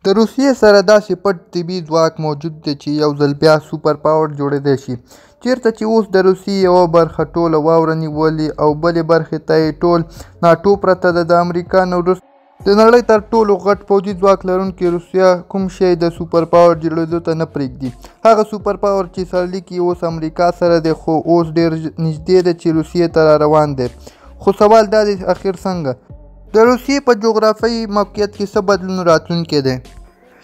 د روسیې سره داسې پټ طبي ځواک موجود دی چې یو ځل بیا سوپر پاور جوړېدای شي. چېرته چې اوس د روسیې یوه برخه ټوله واوره نیولې او بلې برخې ته یې ټول ناټو پرته ده. د امریکا نه وروسته د نړۍ تر ټولو غټ پوځي ځواک لرونکې روسیه کوم شی د سوپر پاور جوړېدو ته نه پرېږدي. هغه سوپر پاور چې سرلیک یې اوس امریکا سره دی، خو اوس ډېر نږدې دی چې روسیې ته را روان دی. خو سوال دا دی، اخر څنګه؟ د روسیې په جغرافیایي موقعیت کې څه بدلون راتلونکی دی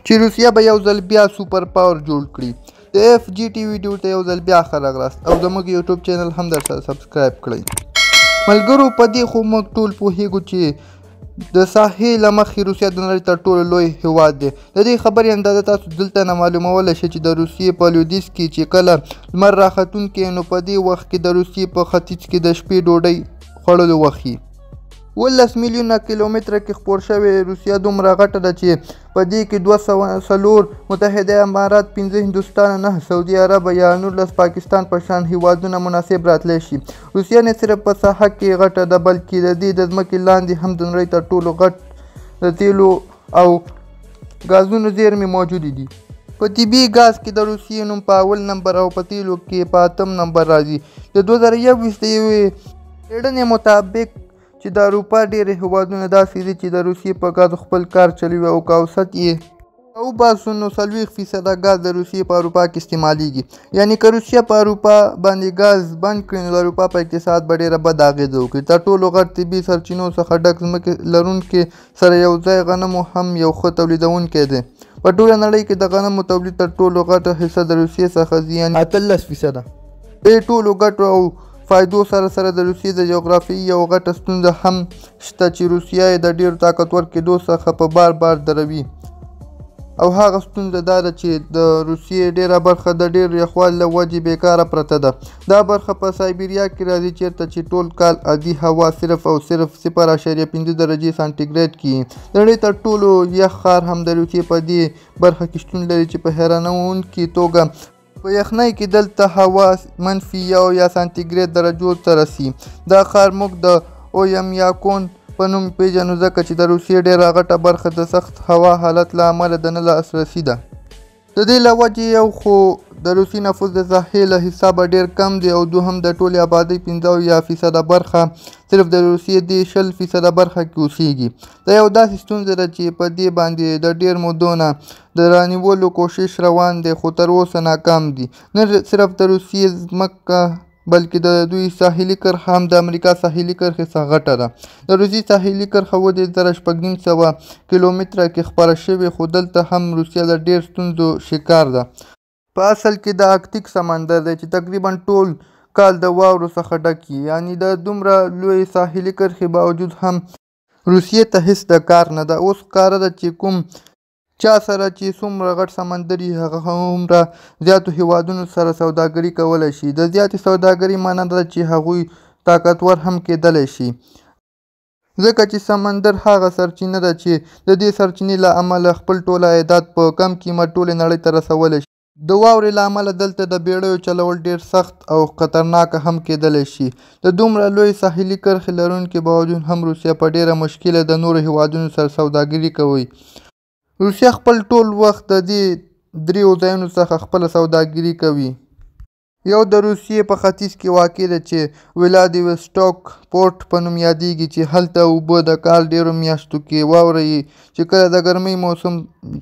چې روسیه به یو ځل بیا سوپر پاور جوړ کړي؟ د اف جي ټي ویډیو ته یو ځل بیا ښه راغلاست او زموږ یوټیوب چینل هم درسره سبسکرایب کړئ. ملګرو، په دې خو موږ ټول پوهیږو چې د ساحې له مخې روسیه د نړۍ تر ټولو لوی هیواد دی. د دې خبرې اندازه تاسو دلته نه معلومولی شئ چې د روسیې په لویدیځ کې چې کله لمر راختونکی، نو په دې وخت کې د روسیې په ختیځ کې د شپې ډوډۍ خوړلو وخت وي. 17 میلیونه کیلومتره کې خپور شوې روسیه دومره غټه ده چې په دې کې 204 متحده امارات، 5 هندوستان، 9 سعودي عرب یا 19 پاکستان په شان هیوادونه مناسب راتلی شي. روسیه نه صرف په ساحه کې غټه ده، بلکې د دې د ځمکې لاندې هم د نړۍ تر ټولو غټ د تیلو او ګازونو زیرمې موجودې دي. په طبیعي ګاز کې د روسیې نوم په اول نمبر او په تیلو کې په اتم نمبر راځي. د 2021 د یوې څېړنې مطابق چې د اروپا ډېری هیوادونه داسې دي چې د روسیې په ګازو خپل کار چلوي او که اوسط یې راوباسو نو 40% ګاز د روسیې په اروپا کې استعمالیږي. یعنې که روسیه په اروپا باندې ګاز بند کړي نو د اروپا په اقتصاد به ډېره بده اغېزه وکړي. تر ټولو غټ طبیعي سرچینو څخه ډک ځمکې لرونکي سره یو ځای غنمو هم یو ښه تولیدونکی دی. په ټوله نړۍ کې د غنمو تولید تر ټولو غټه حصه د روسیې څخه ځي، یعنې 18%. دې ټولو ګټو او فایدو سره سره د روسیې د جغرافیې یوه غټه ستونزه هم شته چې روسیه یې د ډېر طاقتور کېدو څخه په بار بار دروي، او هغه ستونزه دا ده چې د روسیې ډېره برخه د ډېر یخوالي له وجې بېکاره پرته ده. دا برخه په سایبریا کې راځي چېرته چې ټول کال عادي هوا صرف او صرف 0.5 درجې سانټیګریډ کې. د نړۍ تر ټولو یخ ښار هم د روسیې په دې برخه کې شتون لري چې په حیرانوونکې توګه په یخنۍ کې دلته هوا -1 یا سانتیګریډ درجو ته رسي. دا ښار موږ د اویمیاکون په نوم پیژنو ځکه چې د روسیې ډېره غټه برخه د سخت هوا حالت له امله د نه لاسرسي ده. د دې له وجې یو خو د روسیې نفوس د ساحې له حسابه ډېر کم دی او دوهم د ټولې آبادۍ 75% برخه صرف د روسیې دې 20% برخه کې اوسیږي. دا یو داسې ستونزه ده چې په دې باندې د ډېر مودو نه د رانیولو کوشش روان دی خو تر اوسه ناکام دي. نه صرف د روسیې ځمکه بلکې د دوی ساحلي کرښه هم د امریکا ساحلي کرښې څخه غټه ده. د روسیې ساحلي کرښه 37,500 کیلومتره کې خپره شوې، خو دلته هم روسیه د ډېر ستونزو شکار ده. په اصل کې د ارکتیک سمندر دی چې تقریبا ټول کال د واورو څخه ډک وي، یعنې د دومره لوی ساحلي کرښې باوجود هم روسیې ته هیڅ د کار نه ده. اوس ښکاره ده چې کوم چا سره چې څومره غټ سمندر وي هغه هومره زیاتو هیوادونو سره سوداګري کولی شي. د زیاتې سوداګرۍ معنی دا ده چې هغوی طاقتور هم کېدلی شي، ځکه چې سمندر هغه سرچینه ده چې د دې سرچینې له امله خپل ټول عایدات په کم قیمت ټولې نړۍ ته رسولی شي. د واورې له امله دلته د بیړیو چلول ډېر سخت او خطرناک هم کېدلی شي. د دومره لوی ساحلي کرښې لرونکي باوجود هم روسیه په ډېره مشکله د نورو هیوادونو سره سوداګري کوي. روسیه خپل ټول وخت د دې دریو ځایونو څخه خپله سوداګري کوي. یو د روسیې په ختیځ کې واقع ده چې ولادیوستوک پورټ په نوم یادیږي چې هلته اوبه د کال ډېرو میاشتو کې واوره وي چې کله د ګرمۍ موسم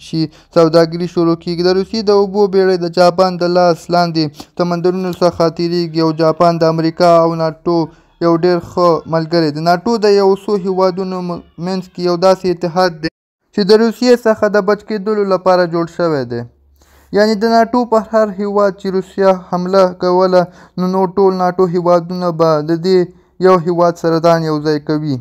شي سوداګري شروع کیږي. د روسیې د اوبو بیړۍ د جاپان د لاس لاندې سمندرونو څخه تیریږي او جاپان د امریکا او ناټو یو ډېر ښه ملګری دی. ناټو د یو څو هیوادونو منځ کې یو داسې اتحاد دی چې د روسیې څخه د بچ کېدلو لپاره جوړ شوی دی. یعنې د ناټو په هر هیواد چې روسیه حمله کوله نو نور ټول ناټو هیوادونه به د دې یو هیواد سره ځان یو ځای کوي.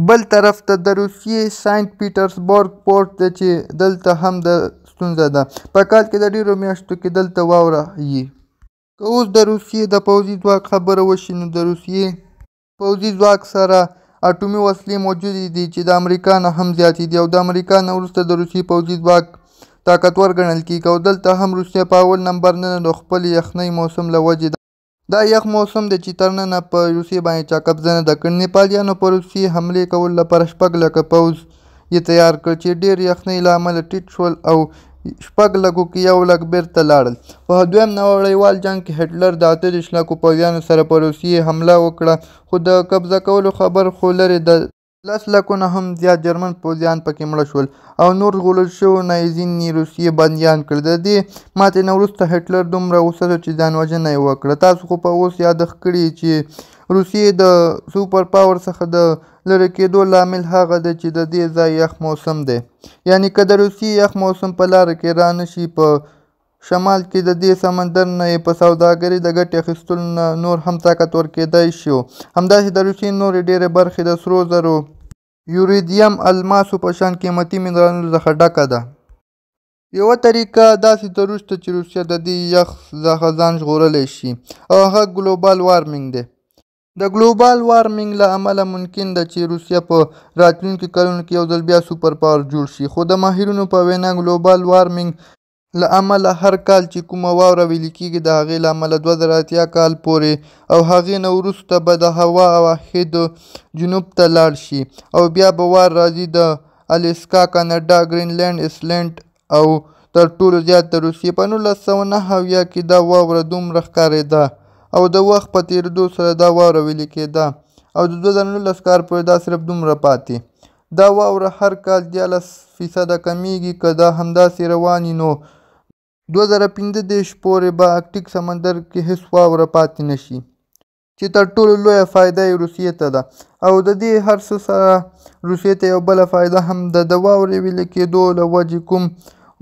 بل طرف ته د روسیې ساینټ پیټرسبورګ پورټ دی چې دلته هم د ستونزه ده. په کال کې د ډېرو میاشتو کې دلته واوره وي. که اوس د روسیې د پوځي ځواک خبره وشي نو د روسیې پوځي ځواک سره اټومي وسلې موجودې دي چې د امریکا نه هم زیاتې دي او د امریکا نه وروسته د روسیې پوځي ځواک طاقتور ګڼل کیږي او دلته هم روسیه په اول نمبر نه ده د خپل یخنۍ موسم له وجې ده. دا یخ موسم دی چې تر ننه په روسیې باندې چا قبضه نه ده کړې. نیپالیانو په روسیې حملې کولو لپاره 6 لکه پوځ یې تیار کړ چې ډېر یخنۍ له امله ټیټ شول او 6 لکو کې 1 لک بیرته لاړل. په دویم نړیوال جنګ کې هټلر د 38 لکو پوځیانو سره په روسیې حمله وکړه، خو د قبضه کولو خبر خو لرې د 10 لکو نه هم زیات جرمن پوځیان پکې مړه شول او نور ژغورل شوو نه یې ځینې روسیې بندیان کړل. د دې ماتې نه وروسته هټلر دومره غوسه شو چې ځان وژنه یې وکړه. تاسو خو په اوس یادښت کړي چې روسیې د سوپر پاور څخه د لرې کېدو لامل هغه دی چې د دې ځای یخ موسم دی، یعنې که د روسیې یخ موسم په لاره کې را نه شي، په شمال کې د دې سمندر نه یې په سوداګرۍ د ګټې اخیستلو نه نور هم طاقت ورکېدای شو. همداسې د روسیې نورې ډېرې برخې د سرو زرو، یوریدیم، الماسو په شان قیمتي منرالونو څخه ډکه ده. یوه طریقه داسې ضرور شته چې روسیه د دې یخ څخه ځان ژغورلی شي او هغه ګلوبال وارمینګ دی. د ګلوبال وارمینګ له امله ممکن ده چې روسیه په راتلونکي کلونو کې یو ځل بیا سوپر پاور جوړ شي، خو د ماهرینو په وینا ګلوبال وارمینګ له امله هر کال چې کومه واوره ویلي کېږي د هغې له امله 2080 کال پورې او هغې نه وروسته به د هوا واحد جنوب ته لاړ شي او بیا به وار راځي د الاسکا، کاناډا، ګرینلینډ، ایسلینډ او تر ټولو زیات د روسیې. په 1979 کې دا واوره دومره ښکارېده او د وخت په تېرېدو سره دا واوره ویلي کېده او د 2019 کال پورې دا صرف دومره پاتې. دا واوره هر کال 13% کمیږي. که دا همداسې روان وي نو 2035 پورې به ارکټیک سمندر کې هیڅ واوره پاتې نه شي، چې تر ټولو لویه فایده یې روسیې ته ده. او د دې هر څه سره روسیې ته یو بله فایده هم ده، د واورې ویلي کېدو له وجې کوم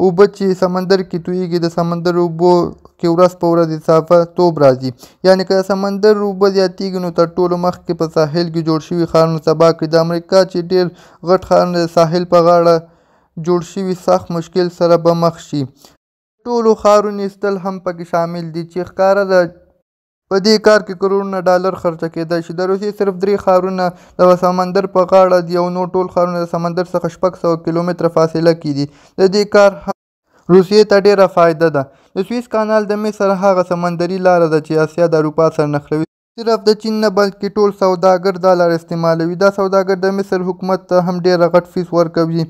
اوبه چې سمندر کې تویږي د سمندر اوبو کې ورځ په ورځ اضافه توب راځي، یعنې که د سمندر اوبه زیاتېږي نو تر ټولو مخکې په ساحل کې جوړ شوي ښارونه تباه کړي. د امریکا چې ډېر غټ ښارونه د ساحل په غاړه جوړ شوي سخت مشکل سره به مخ شي. ټولو ښارونو ایستل هم پکې شامل دي چې ښکاره ده په دې کار کې کروڑونه ډالر خرچه کېدای شي. د روسیې صرف 3 ښارونه د سمندر په غاړه دي او نور ټول ښارونه د سمندر څخه 600 کیلومتره فاصله کې دي. د دې کار روسیې ته ډېره فایده ده. د سویس کانال د مصر هغه سمندري لاره ده چې اسیا د اروپا سره نښلوي. صرف د چین نه بلکې ټول سوداګر دا لاره استعمالوي. دا سوداګر د مصر حکومت ته هم ډېره غټ فیس ورکوي.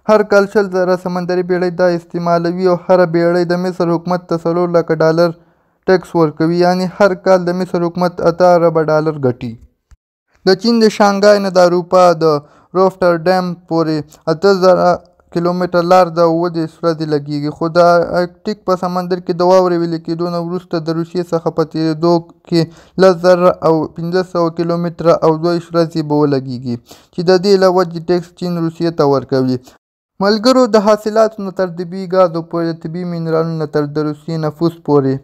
هر کال 20,000 سمندري بیړۍ دا استعمالوي او هره بیړۍ د مصر حکومت ته 4 لکه ډالر ټیکس ورکوي، یعنې هر کال د مصر حکومت 8 اربه ډالر ګټي. د چین د شانګهای نه د اروپا د روټرډام پورې 8,000 کیلومتره لار ده او 37 ورځې لګېږي، خو د ارکټیک په سمندر کې د واورې ویلي کېدو نه وروسته د روسیې څخه په تېرېدو کې 10,500 کیلومتره او 22 ورځې به ولګېږي چې د دې له وجې ټیکس چین روسیې ته ورکوي. ملګرو، د حاصلاتو نه تر طبیعي ګازو پورې، د طبیعي منرالونو نه تر د روسیې نفوس پورې،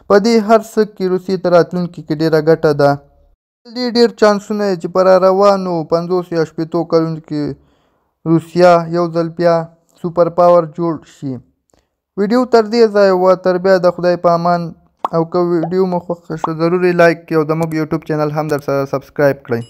په دې هر څه کې روسیې ته راتلونکي کې ډېره ګټه ده. دې ډېر چانسونه دي چې په را روانو 50 یا 60 کلونو کې روسیه یو ځل بیا سوپر پاور جوړ شي. ویډیو تر دې ځایه وه، تر بیا د خدای په امان. او که ویډیو مو خوښه شوه ضرور یې لایک کړئ او زموږ یوټیوب چینل هم در سره سبسکرایب کړئ.